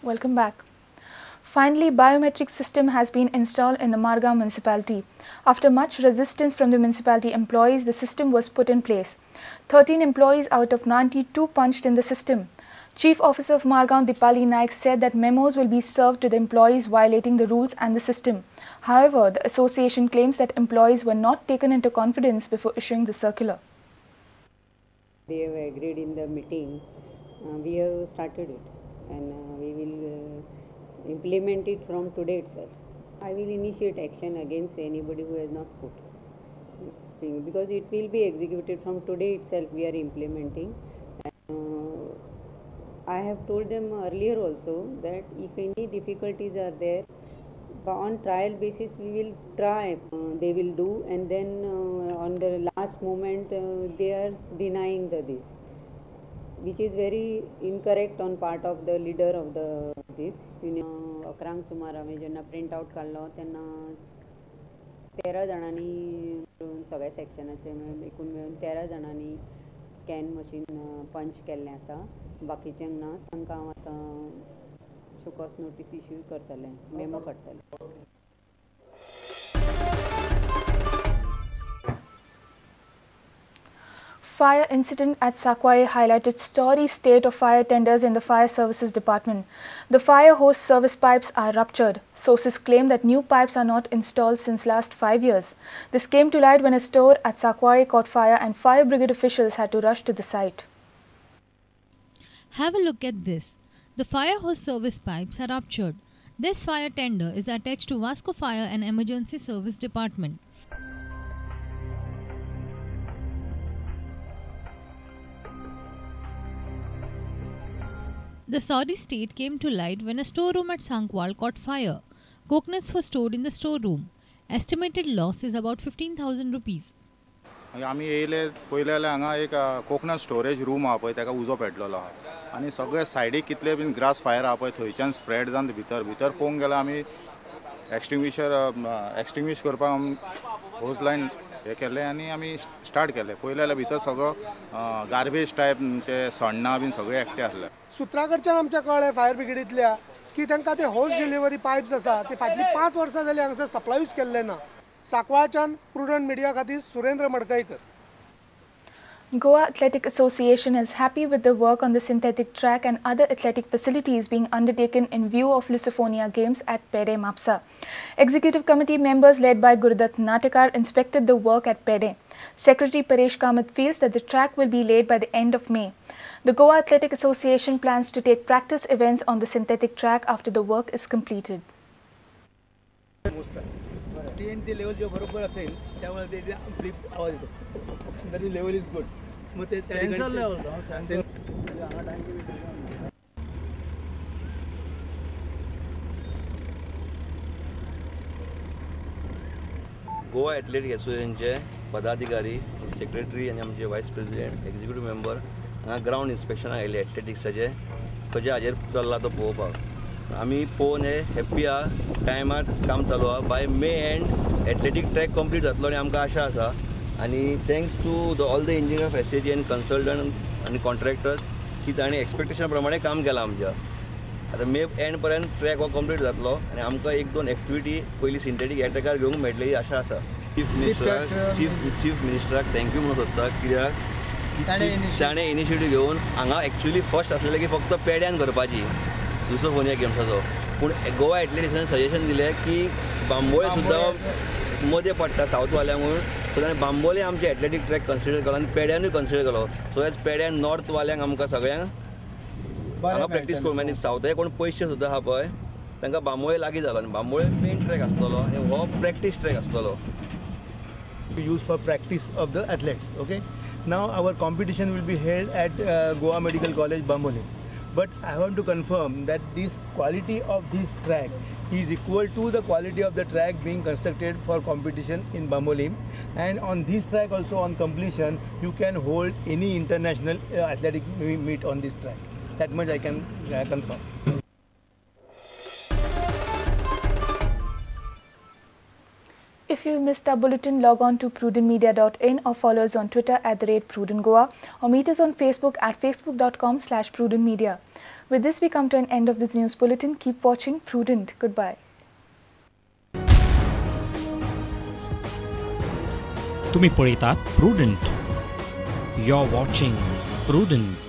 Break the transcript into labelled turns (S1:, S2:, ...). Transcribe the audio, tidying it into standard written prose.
S1: Welcome back. Finally, biometric system has been installed in the Margao municipality. After much resistance from the municipality employees, the system was put in place. 13 employees out of 92 punched in the system. Chief Officer of Margao, Dipali Naik, said that memos will be served to the employees violating the rules and the system. However, the association claims that employees were not taken into confidence before issuing the circular.
S2: They have agreed in the meeting. We have started it and we will implement it from today itself. I will initiate action against anybody who has not put, because it will be executed from today itself. We are implementing. I have told them earlier also that if any difficulties are there, on trial basis we will try, they will do, and then on the last moment they are denying the this, which is very incorrect on part of the leader of the this. 11 सुमार हांवें जेन्ना print out काडलो तेन्ना 13 जाणांनी मेळून सगळ्या सेक्शनाचे एकूण मेळून 13 जाणांनी स्कॅन मशीन पंच केल्लें आसा. बाकीच्यांक ना, तांकां हांव आतां शोकॉज नोटीस इश्यू करतलें, मेमो काडटलें.
S1: Fire incident at Sancoale highlighted sorry state of fire tenders in the fire services department. The fire hose service pipes are ruptured. Sources claim that new pipes are not installed since last 5 years. This came to light when a store at Sancoale caught fire and fire brigade officials had to rush to the site.
S3: Have a look at this. The fire hose service pipes are ruptured. This fire tender is attached to Vasco Fire and Emergency Service Department. The sorry state came to light when a storeroom at Sancoale caught fire. Coconuts were stored in the storeroom. Estimated loss is about 15,000 rupees.
S4: आमी येयले पयले जाल्यार हांगा एक coconut storage room आहा पळय, ताका उजो पेटलेलो आहा आनी सगळे सायडीक कितले बीन ग्रास फायर आहा पळय थंयच्यान स्प्रेड जावन भितर भितर पळोवंक गेल्यार आमी एक्सटिंग्विश करपाक आमी होज लायन हें केलें आनी आमी स्टार्ट केलें. पयलें जाल्यार भितर सगळो गार्बेज टायप ते सण्णां बीन सगळे एकटे आसले.
S5: सुत्रा कडच्यान आमच्या कळ्ळें फायर ब्रिगेडींतल्या की तांकां ते होज डिलिव्हरी पायप्स आसा ते फाटलीं 5 वर्सां जालीं हांगासर सप्लायूच केल्ले ना. सांकवाळच्यान प्रुडंट मिडिया खातीर Surendra Madkaikar.
S1: Goa Athletic Association is happy with the work on the synthetic track and other athletic facilities being undertaken in view of Lusophonia Games at Pede, Mapsa. Executive Committee members led by Gurudutt Natekar inspected the work at Pede. Secretary Paresh Kamath feels that the track will be laid by the end of May. The Goa Athletic Association plans to take practice events on the synthetic track after the work is completed.
S6: TNT level जो बरोबर असेल त्यामुळे ते blip आवाज येतो. तरी level is good. मग ते सेन्सर लेवल सेन्सर
S7: गोवा एथलेटिक एसोसिएशनचे पदाधिकारी, सेक्रेटरी आनी आमचे वायस प्रेसिडेंट, एक्झिक्युटीव मेंबर हांगा ग्रावंड इन्स्पेक्शनाक आयिल्ले एथलेटिक्साचे खंयच्या हाजेर चल्ला तो पळोवपाक. आमी पळोवन हे हॅप्पी आहा. टायमार काम चालू आहा. By May end athletic track complete जातलो आनी आमकां आशा आसा. आनी thanks to the all the engineer of SAG आनी कन्सल्टंट आनी कॉन्ट्रॅक्टर्स की तांणी एक्सपेक्टेशना प्रमाणे काम केलां आमच्या. आतां मे एंड पर्यंत ट्रॅक हो कंप्लीट जातलो आनी आमकां 1-2 एक्टिविटी पयलीं सिंथेटीक ह्या ट्रॅकार घेवंक मेळटली ही आशा आसा. चीफ मिनिस्टराक thank you म्हणूंक सोदता, कित्याक ताणें इनिशिएटीव घेवन हांगा एक्चुअली फर्स्ट आसलेलें की फक्त पेड्यान करपाची लुसोफोनिया गेम्साचो, पूण गोवा एथलेटिक्सान सजेशन दिलें की बांबोळे सुद्दां मदें पडटा सावथवाल्यांक म्हणून. सो ताणें बांबोळे आमचे एथलेटीक ट्रॅक कन्सिडर केलो आनी पेड्यानूय कन्सिडर केलो. सो एज पेड्यान नॉर्थवाल्यांक आमकां सगळ्यांक हांगा प्रॅक्टीस करूंक आनी सावथाक कोण पयशे सुद्दां आहा पळय तांकां बांबोळे लागीं जालो आनी बांबोळे मेन ट्रॅक आसतलो आनी हो प्रॅक्टीस ट्रॅक आसतलो.
S6: Use for practice of the athletes. Okay, now our competition will be held at Goa Medical College, Bambolim. But I want to confirm that this quality of this track is equal to the quality of the track being constructed for competition in Bambolim. And on this track also, on completion, you can hold any international athletic meet on this track. That much I can confirm.
S1: If If you missed our bulletin, log on to prudentmedia.in or follow us on Twitter at @PrudentGoa or meet us on Facebook at facebook.com/prudentmedia. With this, we come to an end of this news bulletin. Keep watching Prudent. Goodbye.
S8: तुम्ही पळयतात Prudent. You're watching Prudent.